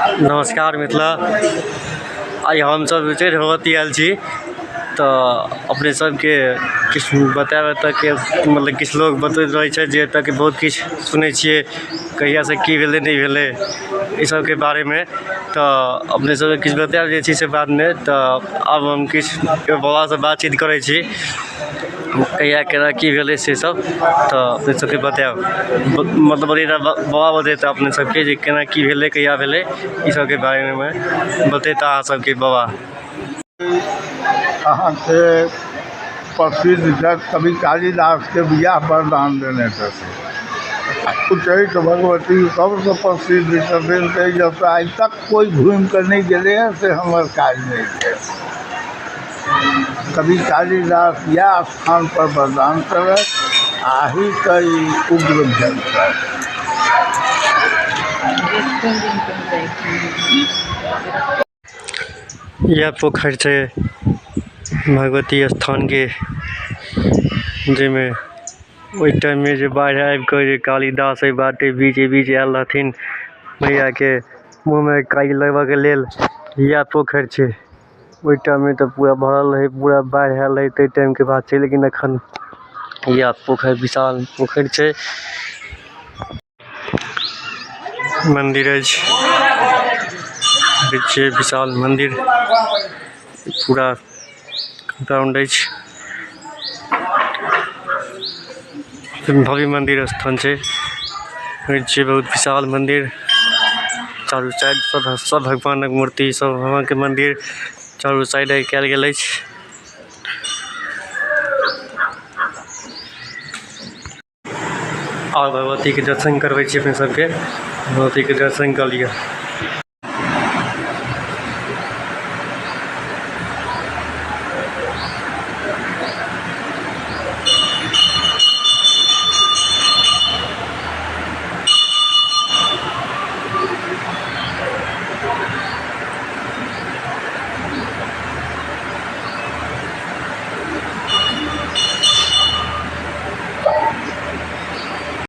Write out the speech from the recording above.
नमस्कार मिथिला। आइ हमसब उच्चैठ भगवती आयल छी तऽ अपने सबके किछु बतायब एतऽके मतलब किछु लोग बतबैत रहै छै जे एतऽके बहुत किछु सुनै छियै कहियासँ की भेलै नहि भेलै ई सबके बारेमे तऽ अपने सबके किछु बतायल जाइ छै से बादमे तऽ आब हम किछु बाबासँ बातचीत करै छी कहिया केना की भेलै से सब तऽ अपने सबके बतायब मतलब बाबा बतेता अपने सबके जे केना की भेलै कहिया भेलै ई सबके बारेमे बतेता अहाँ सबके बाबा। अहाँके प्रसिद्ध छथि कवि कालिदासके बियाह वरदान देने छथिन। उच्चैठ भगवती सबसँ प्रसिद्ध छथिन, ताहि जतऽ आइ तक कोइ घुमि कऽ नहि गेलैए से हमर काज नहि भेल। कवि कालिदास इएह स्थान पर वरदान केलथि आ एहिसँ ई उग्र भेल छथि। इएह पोखरि छै भगवती स्थानके, जाहिमे ओहि टाइममे जे बाढ़ि आबि कऽ जे कालिदास एहि बाटे बीचे बीच आयल रहथिन मैयाके मुँहमे काइ लगबऽके लेल, इएह पोखरि छै। ओहि टाइममे तऽ पूरा भरल रहै, पूरा बाढ़ि आयल रहै ताहि टाइमके बात छै, लेकिन एखन इएह पोखरि विशाल पोखरि छै। मंदिर अछि, देखै छियै विशाल मंदिर, पूरा कंपाउंड अछि, भव्य मंदिर स्थान छै। देखै छियै बहुत विशाल मंदिर, चारू साइड सब भगवानक मूर्ति, सब भगवान के मंदिर चारू साइड कयल गेल अछि। और भगवती के दर्शन करबै छी अपने सबके, भगवती के दर्शन कऽ लिअ।